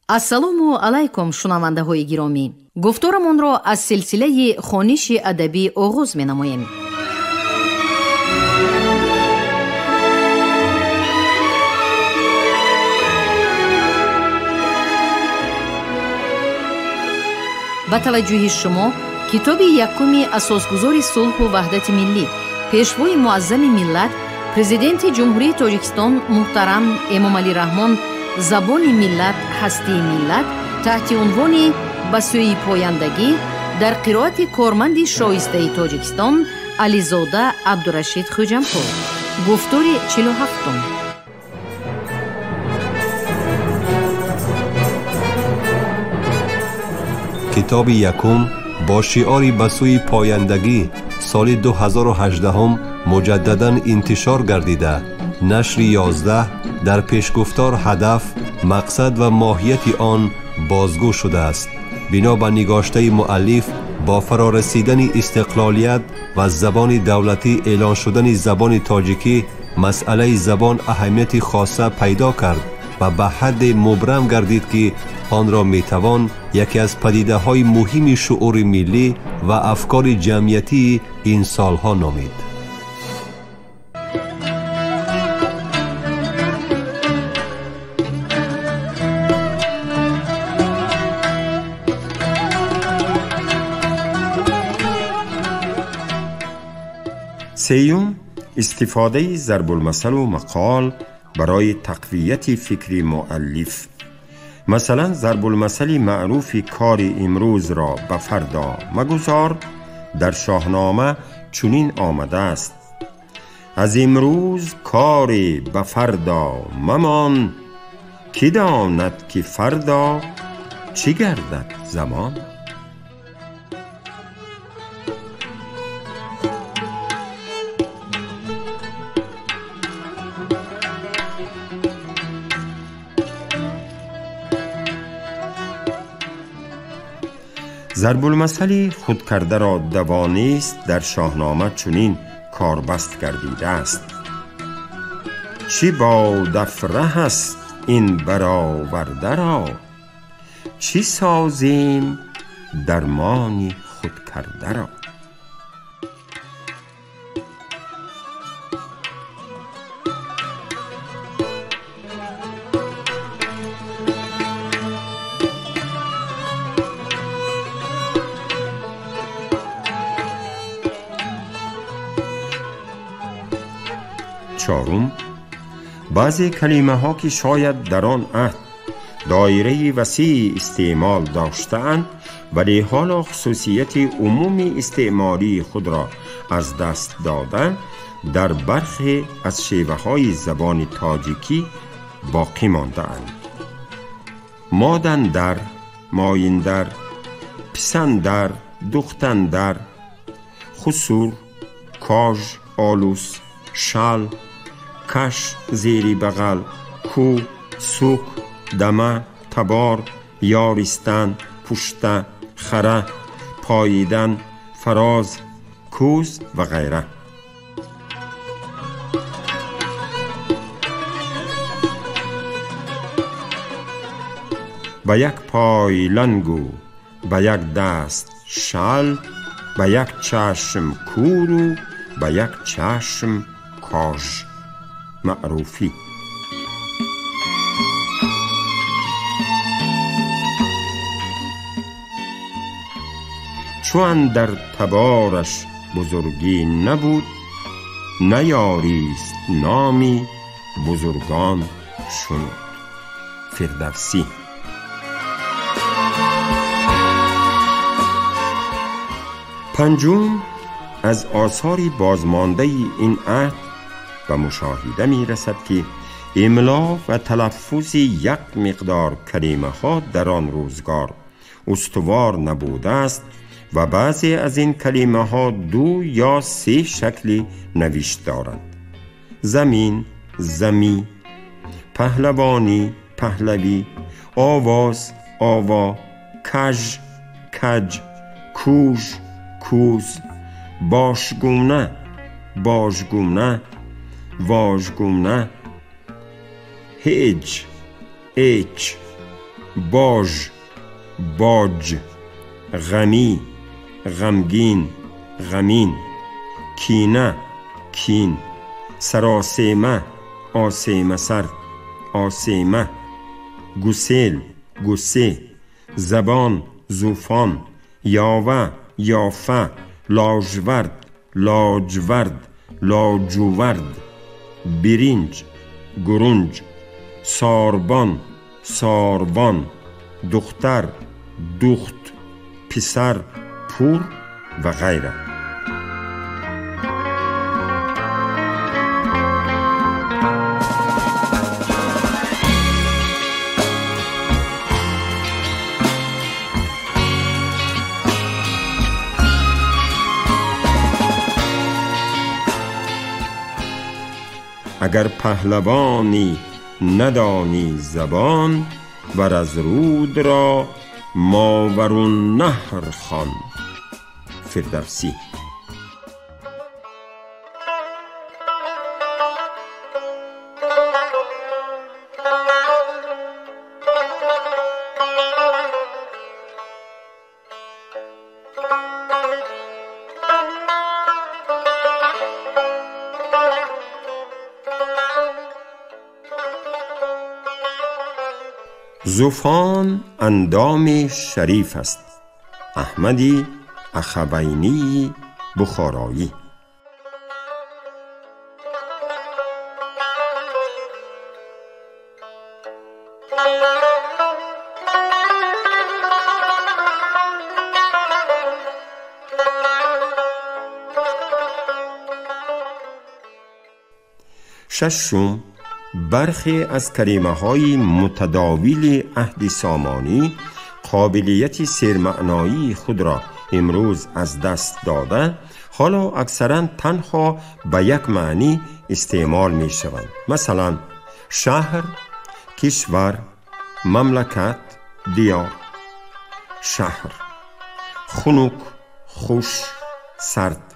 Ассалому алайкум, шунавандаҳои гиромӣ. Гуфторамонро аз силсилаи хониши адабӣ оғоз менамоем. Ба таваҷҷӯҳи шумо китоби якуми асосгузори сулҳу ваҳдати миллӣ, пешвои муаззами миллат, президенти Ҷумҳурии Тоҷикистон муҳтарам Эмомалӣ Раҳмон «Забони миллат, ҳастии миллат» таҳти унвони «Ба сӯи пояндагӣ» дар қироати корманди шоистаи Тоҷикистон Ализода Абдурашид Хӯҷампур. Гуфтори 47-ум. Китоби якум бо шиори «Ба сӯи пояндагӣ» соли 2018 муҷаддадан интишор гардида, нашри 11 дар пешгуфтор ҳадаф, мақсад ва моҳияти он бозгӯ шудааст. Бино ба нигоштаи муаллиф, бо фарорасидани истиқлолият ва забони давлатӣ эълон шудани забони тоҷикӣ, масъалаи забон аҳамияти хоса пайдо кард ва ба ҳадде мубрам гардид, ки онро метавон яке аз падидаҳои муҳими шуури миллӣ ва афкори ҷамъиятии ин солҳо номид. Сеюм, истифодаи зарбулмасалу мақол барои тақвияти фикри муаллиф. Масалан, зарбулмасали маъруфи «Кори имрӯзро ба фардо магузор» дар Шоҳнома чунин омадааст: аз имрӯз кори ба фардо мамон, кӣ донад ки фардо чӣ гардад замон. Зарбулмасали «Худкардаро даво нест» дар Шоҳнома чунин корбаст гардидааст: чӣ бодафраҳ аст ин баровардаро, чӣ созем дармони худкардаро. Чорум, баъзе калимаҳо, ки шояд дар он аҳд доираи васеи истеъмол доштаанд, вале ҳоло хусусияти умуми истеъмолии худро аз даст дода, дар бархе аз шеваҳои забони тоҷикӣ боқӣ мондаанд. Модандар, моиндар, писандар, духтандар, хусур, кож, олус, шал, каш зери бағал, ку, сук, дама, табор, ёристан, пушта, хара, поидан, фароз, кӯз ва ғайра. Ба як пой лангу, ба як даст шал, ба як чашм кӯру, ба як чашм кож. Маъруфӣ. Чун андар табораш бузургӣ набуд, наёрист номи бузургон шунуд. Фирдавсӣ. Панҷум, аз осори бозмондаи ин аҳд ба мушоҳида мерасад, ки имло ва талаффузи як миқдор калимаҳо дар он рӯзгор устувор набудааст ва баъзе аз ин калимаҳо ду ё се шакли навишт доранд: замин, замӣ, паҳлавонӣ, паҳлавӣ, овоз, ово, каж, каҷ, куж, кӯз, бошгуна, божгуна, вожгуна, ҳеҷ, эч. бож, боҷ, ғамӣ, ғамгин, ғамин, кина, кин, саросема, осемасар, осема, гусел, гусе, забон, зуфон, ёва, ёфа, ложвард, лоҷвард, лоҷувард, биринҷ, гурунҷ, сорбон, сорвон, духтар, духт, писар, пур ва ғайра. Агар паҳлавонӣ надонӣ забон, вар аз руд ро Мовароуннаҳр хон. Фирдавсӣ. زفان اندام شریف است. احمدی اخوینی بخارایی. ششم، برخی از کلمه‌های متداول عهد سامانی قابلیت سرمعنایی خود را امروز از دست داده، حالا اکثرا تنها به یک معنی استعمال می شوند. مثلا شهر، کشور، مملکت، دیار. شهر، خنک، خوش، سرد،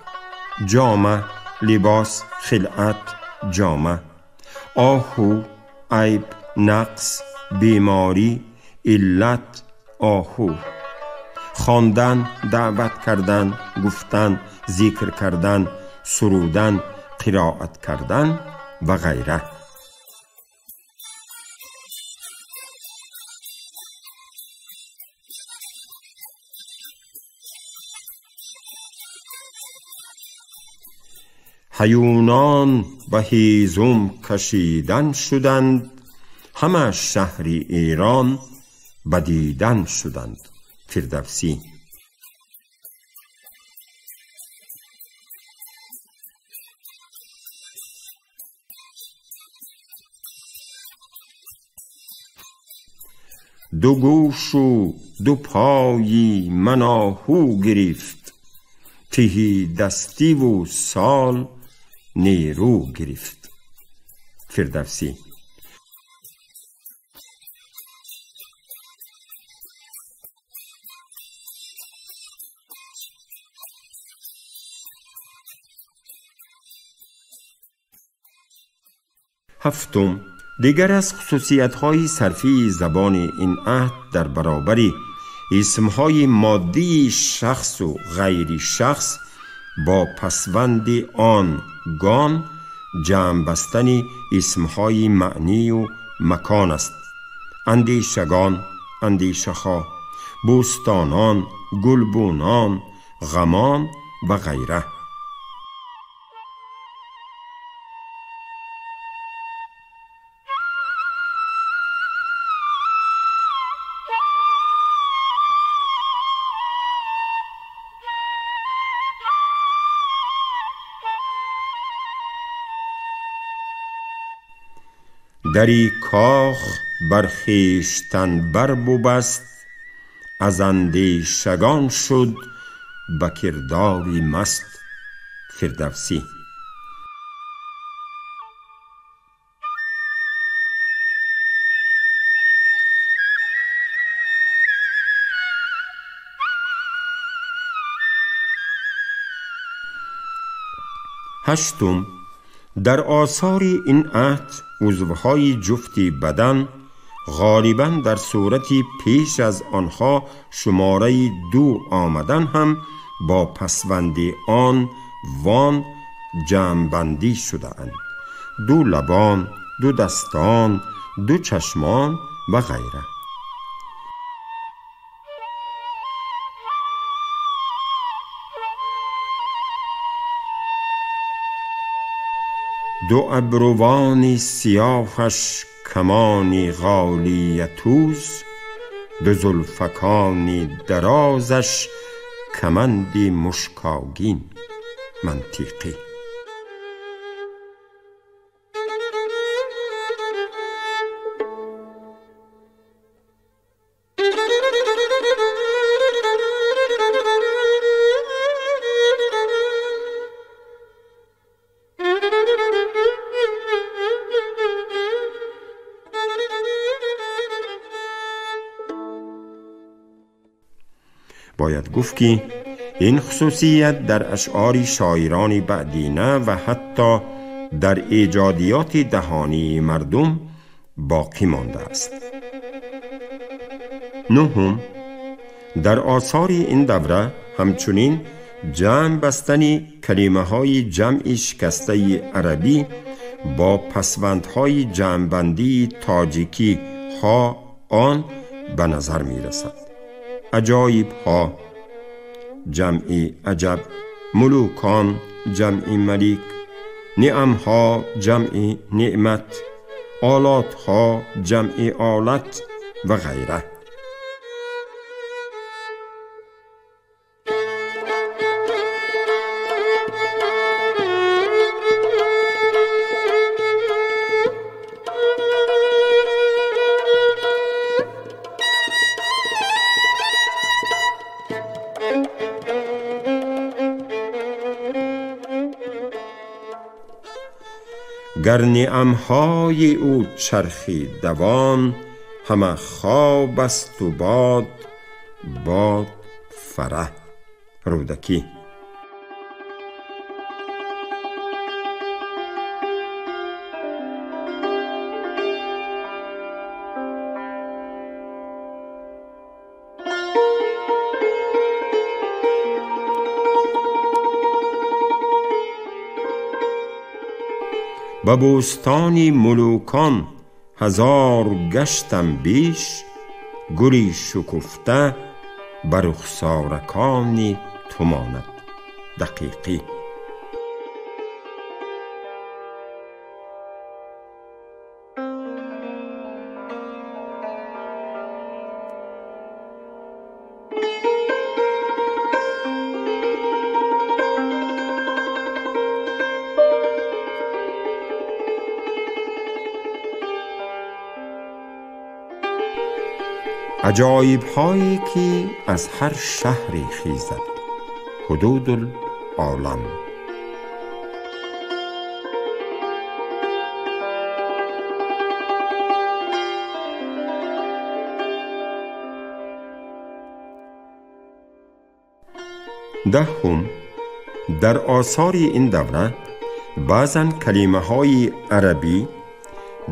جامه، لباس، خلعت، جامه، آهو، عیب، نقص، بیماری، علت، آهو، خواندن، دعوت کردن، گفتن، ذکر کردن، سرودن، قرائت کردن و غیره. هیونان به هیزم کشیدن شدند، همه شهر ایران به دیدن شدند. فردوسی. دو گوش و دو پایی من آهو گرفت، تهی دستی و سال نیرو گرفت. فردوسی. هفتم، دیگر از خصوصیت‌های صرفی زبان این عهد در برابر اسم‌های مادی شخص و غیر شخص با پسوند آن گان جمع بستن اسم‌های معنی و مکان است. اندیشگان، اندیشه‌ها، بوستانان، گلبونان، غمان و غیره. دری کاخ بر خویشتن بر ببست، از اندیشگان شد به کرداری مست. فردوسی. هشتم، در آثار این عهد عضوهای جفت بدن غالباً در صورتی پیش از آنها شماره 2 آمدن هم با پسوند آن وان جمع‌بندی شده اند. 2 لبان، 2 دستان، 2 چشمان و غیره. 2 ابروان سیاهش کمانی غالیه توز، 2 زلفکانی درازش کمندی مشکاگین. منطقی. باید گفت که این خصوصیت در اشعار شاعران بعدینه و حتی در ایجادیات دهانی مردم باقی مانده است. 9. در آثار این دوره همچنین جمع بستن کلمه های جمع شکسته عربی با پسوندهای جمع‌بندی تاجیکی ها آن به نظر می رسد. عجایب ها جمعی عجب، ملوکان جمعی ملک، نعم ها جمعی نعمت، آلات ها جمعی آلت و غیره. گر نعمهای او چرخی دوان، همه خواب است و باد باد فرح. رودکی. به بوستان ملوکان 1000 گشتم بیش، گلی شکفته بر رخسارکان تو ماند. دقیقی. عجایب هایی که از هر شهری خیزد. حدود العالم. دهم، در آثار این دوره بعضاً کلمه های عربی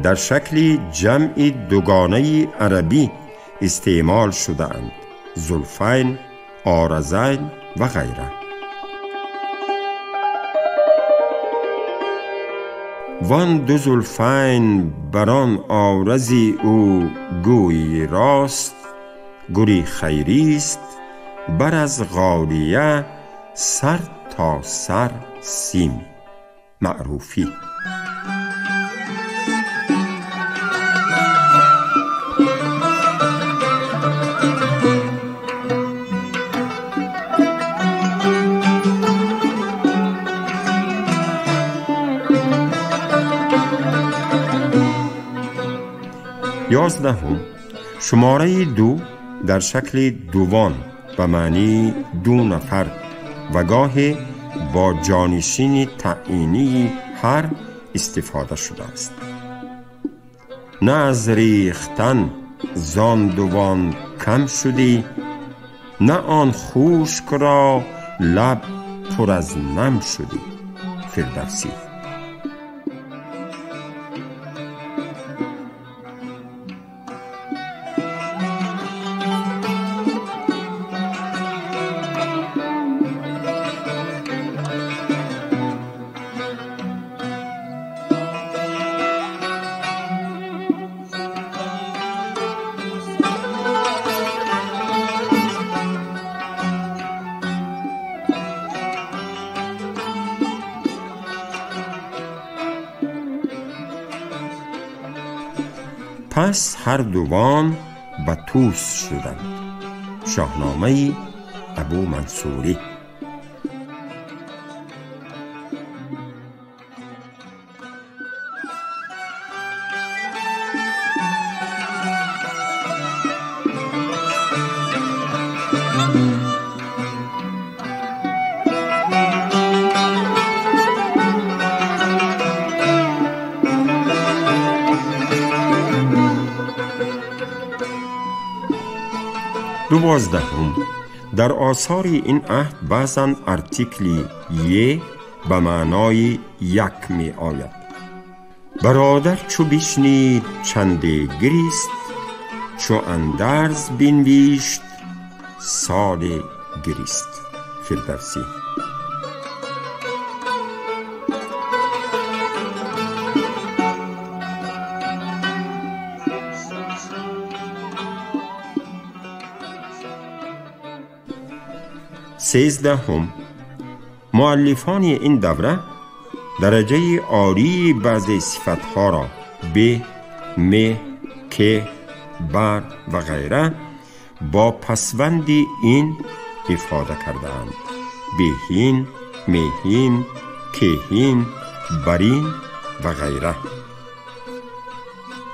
در شکل جمع دوگانه عربی استعمال شده اند. زلفین، آرزین و غیره. وان دو زلفین بران آرزی او گویی راست، گلی خیری است بر از غالیه سر تا سر سیم. معروفی. یازدهم، شماره 2 در شکل دوان به معنی 2 نفر و گاهی با جانشین تعیینی هر استفاده شده است. نه از ریختن زان دوان کم شدی، نه آن خشک را لب پر از نم شدی. فردوسی. Пас ҳар дувон ба Тӯс шуданд. Шоҳномаи Абу Мансурӣ. دوازدهم، در آثار این عهد بعضاً ارتیکلی یه به معنای یک می آید. برادر چو بشنید چنده گریست، چو اندرز بنویشت سال گریست. فردوسی. سیزدهم، مؤلفان این دوره درجه عالی بعضی صفتها را به، م، که، بر و غیره با پسوند این افاده کردند. بهین، مهین، کهین، برین و غیره.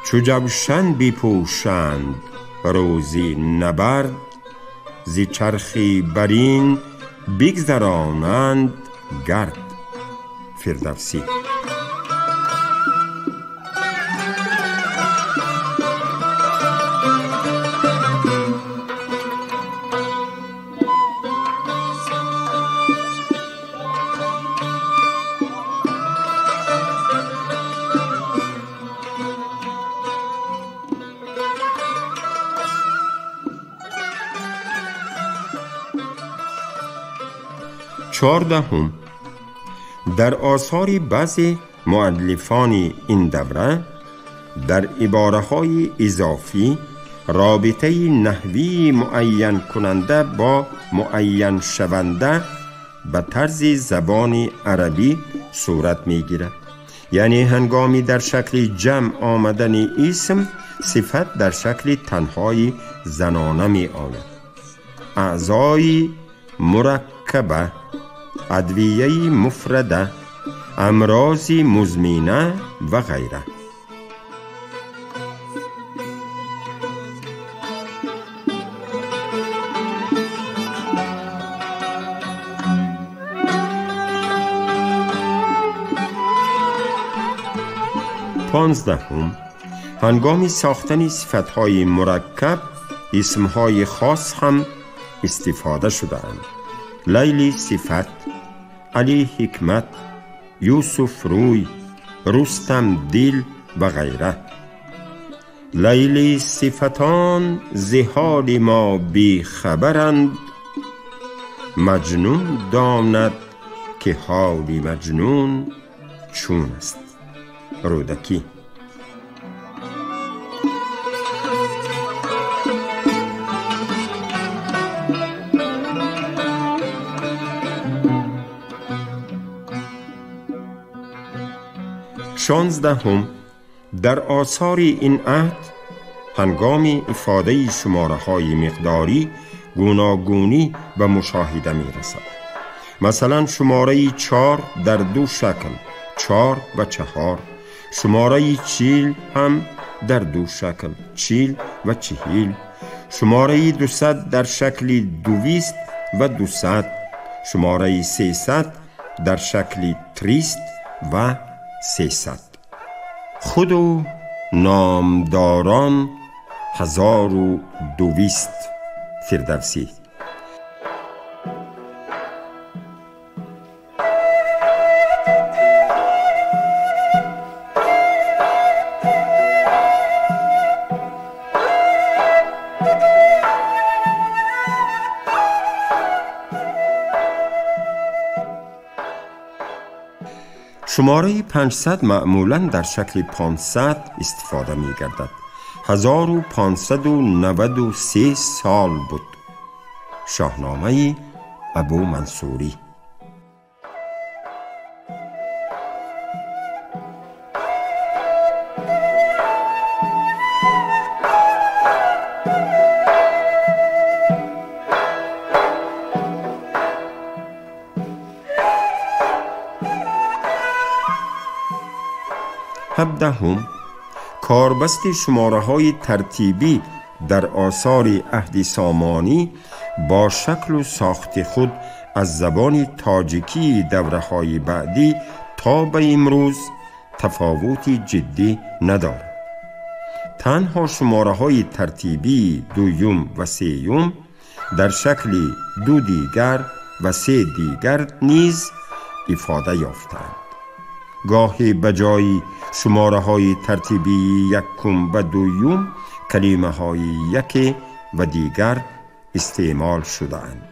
چو جوشن بپوشند روزی نبرد، زی چرخی برین بگذرانند گرد. فردوسی. چهاردهم، در آثار بعضی مؤلفان این دوره در عباره‌های اضافی رابطه نحوی معین کننده با معین شونده به طرز زبان عربی صورت می‌گیرد. یعنی هنگامی در شکل جمع آمدن اسم، صفت در شکل تنهای زنانه می آید. اعضای مرکبه، ادویه مفرده، امراض مزمنه و غیره. پانزدهم، هنگام ساختن صفتهای مرکب اسمهای خاص هم استفاده شده‌اند. لیلی صفت، علی حکمت، یوسف روی، رستم دل و غیره. لیلی صفتان ز حال ما بی خبرند، مجنون داند که حال مجنون چون است. رودکی. شانزدهم، در آثار این عهد هنگام افاده شماره‌های مقداری گوناگونی به مشاهده می‌رسد. مثلا شماره 4 در دو شکل، 4 و 4، شماره 40 هم در دو شکل، 40 و 40، شماره 200 در شکل 200 و 200، شماره 300 در شکل 300 و 300. خود و نامداران 1200. فردوسی. شماره 500 معمولاً در شکل 500 استفاده می گردد. 1593 سال بود. شاهنامه ابو منصوری. 17. Корбасти шумораҳои тартибӣ дар осори аҳди Сомонӣ бо шаклу сохти худ аз забони тоҷикии давраҳои баъдӣ то ба имрӯз тафовути ҷиддӣ надорад. Танҳо шумораҳои тартибии дуюм ва сеюм дар шакли ду дигар ва се дигар низ ифода ёфтаанд. Гоҳе ба ҷои шумораҳои тартибии якум ва дуюм калимаҳои яке ва дигар истеъмол шудаанд.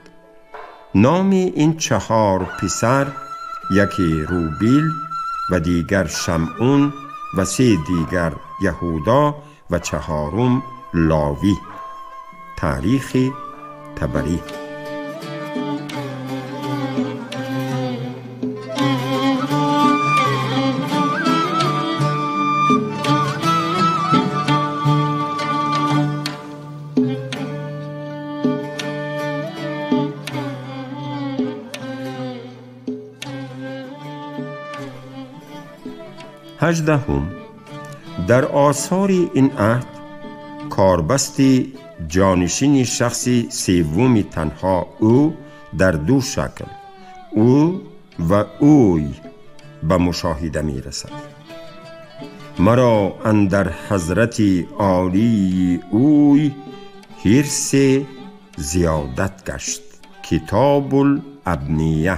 Номи ин чаҳор писар яке Рубил ва дигар Шамъун ва се дигар Яҳудо ва чаҳорум Ловӣ. Таърихи Табарӣ. 18. Дар осори ин аҳд корбасти ҷонишини шахси севуми танҳо ӯ дар ду шакл ӯ ва ӯй ба мушоҳида мерасад. Маро андар ҳазрати олии ӯй ҳирсе зиёдат гашт. Китобул Абния.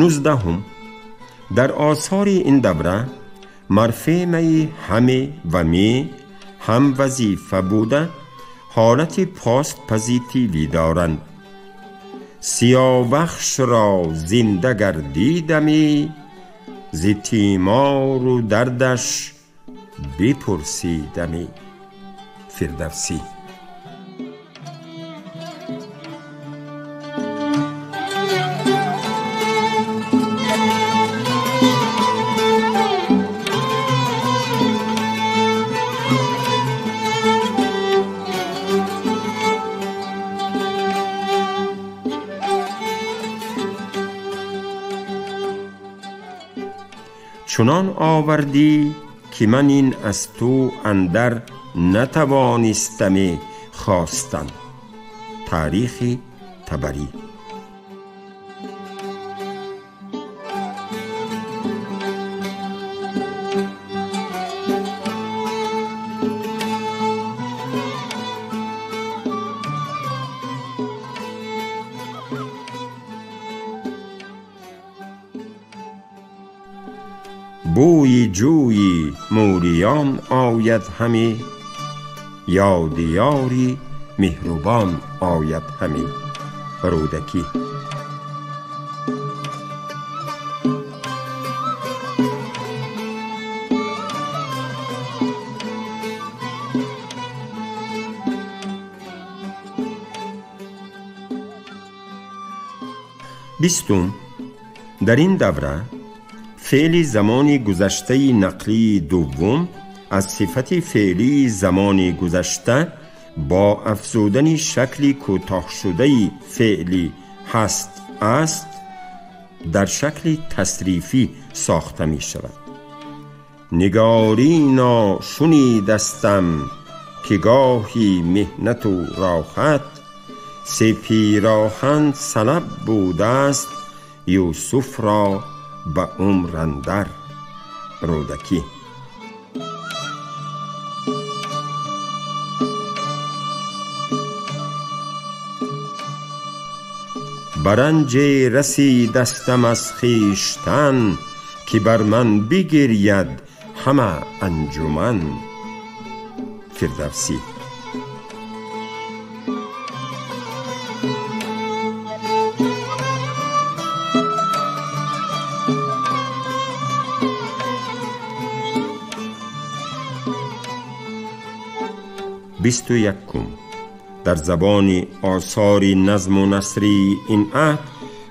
19. Дар осори ин давра морфемаи ҳаме ва ме ҳам вазифа буда ҳолати постпозитивӣ доранд. Сиёвахшро зинда гардидами, зи тимору дардаш бипурсидами. Фирдавсӣ. чунон овардӣ ки ман ин аз ту андар натавонистаме хостан. Таърихи Табарӣ. бӯи ҷӯи мӯриён ояд ҳаме, ёди ёри меҳрубон ояд ҳаме. Рӯдакӣ. 20. Дар ин давра феъли замони гузаштаи нақлии дуввум аз сифати феълии замони гузашта бо афзудани шакли кӯтоҳшудаи феъли ҳаст аст дар шакли тасрифӣ сохта мешавад. Нигорино шунидастам ки гоҳи меҳнату роҳат, се пироҳан салаб будааст Юсуфро ба умр андар. Рӯдакӣ. Ба ранҷе расидастам аз хештан, ки бар ман бигиряд ҳама анҷуман. Фирдавсӣ. 21. Дар забони осори назм у насри ин аҳд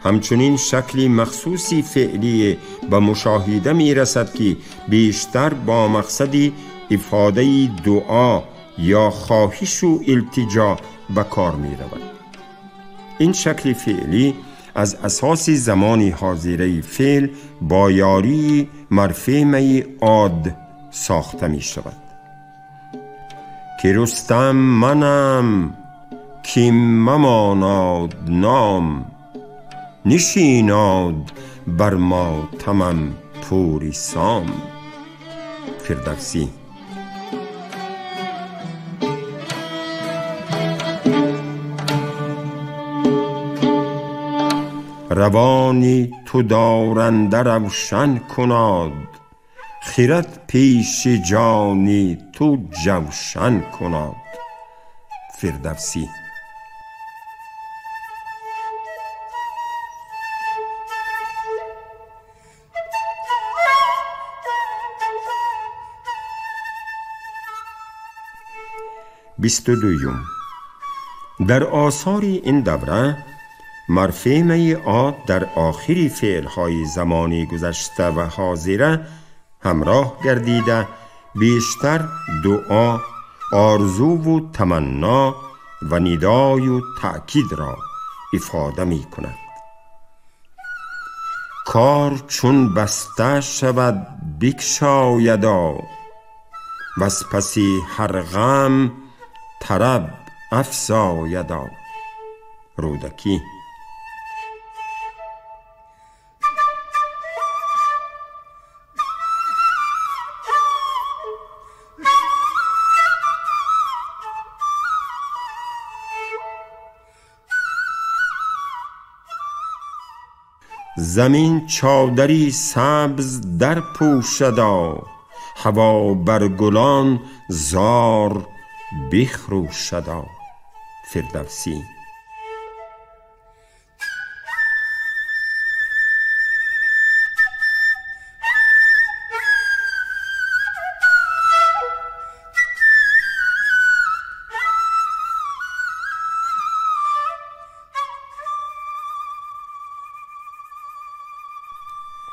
ҳамчунин шакли махсуси феълие ба мушоҳида мерасад, ки бештар бо мақсади ифодаи дуо ё хоҳишу илтиҷо ба кор меравад. Ин шакли феълӣ аз асоси замони ҳозираи феъл бо ёрии морфемаи од сохта мешавад. Ки Рустам манам, ки мамонад ном, нишинад бар мотамам пури сом. Фирдавсӣ. Равони ту доранда равшан кунад, хирад пеши ҷони ту ҷавшан кунад. Фирдавсӣ. Бисту дуюм. Дар осори ин давра морфемаи од дар охири феълҳои замони гузашта ва ҳозира ҳамроҳ гардида бештар дуо, орзуву таманно ва нидою таъкидро ифода мекунад. Кор чун баста шавад бикшояда, ваз паси ҳар ғам тараб афзояда. Рӯдакӣ. Замин чодари сабз дар пӯшада, ҳаво бар гулон зор бихрӯшада. Фирдавсӣ.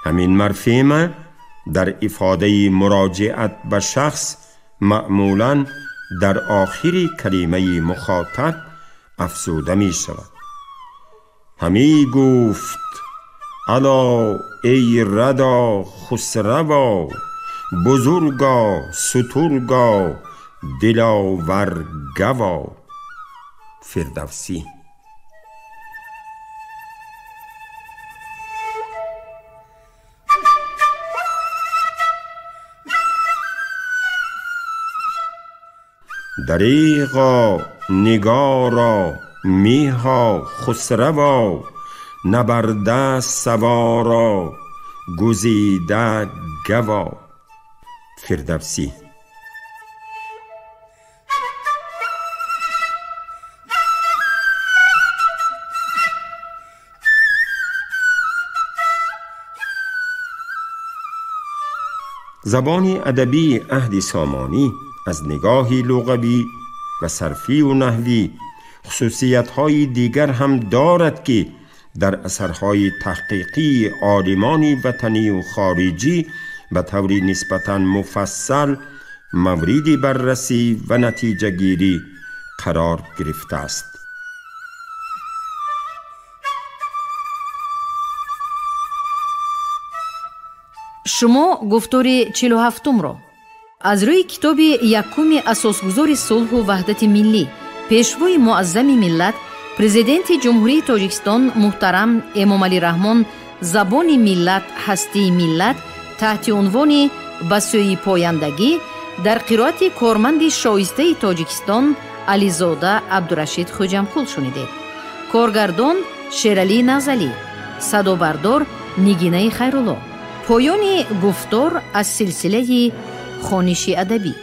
Ҳамин морфема дар ифодаи муроҷиат ба шахс маъмулан дар охири калимаи мухотаб афзуда мешавад. Ҳамӣ гуфт: ало эй рада хусрава, бузурга сутурга, диловар гава. Фирдавсӣ. Дареғо нигоро меҳо хусраво, набарда саворо гузида гава. Фирдавсӣ. Забони адабии аҳди Сомонӣ аз нигоҳи луғавӣ ва сарфию наҳвӣ хусусиятҳои дигар ҳам дорад, ки дар асарҳои таҳқиқии олимони ватанию хориҷӣ ба таври нисбатан муфассал мавриди баррасӣ ва натиҷагирӣ қарор гирифтааст. Шумо гуфтори 47-умро аз рӯи китоби якуми асосгузори сулҳу ваҳдати миллӣ, пешвои муаззами миллат, президенти Ҷумҳурии Тоҷикистон муҳтарам Эмомалӣ Раҳмон «Забони миллат, ҳастии миллат» таҳти унвони «Ба сӯи пояндагӣ» дар қироати корманди шоистаи Тоҷикистон Ализода Абдурашид Хӯҷамқул шунидед. Коргардон Шералӣ Назалӣ, садобардор Нигинаи Хайрулло. Поёни гуфтор аз силсилаи хониши адабӣ.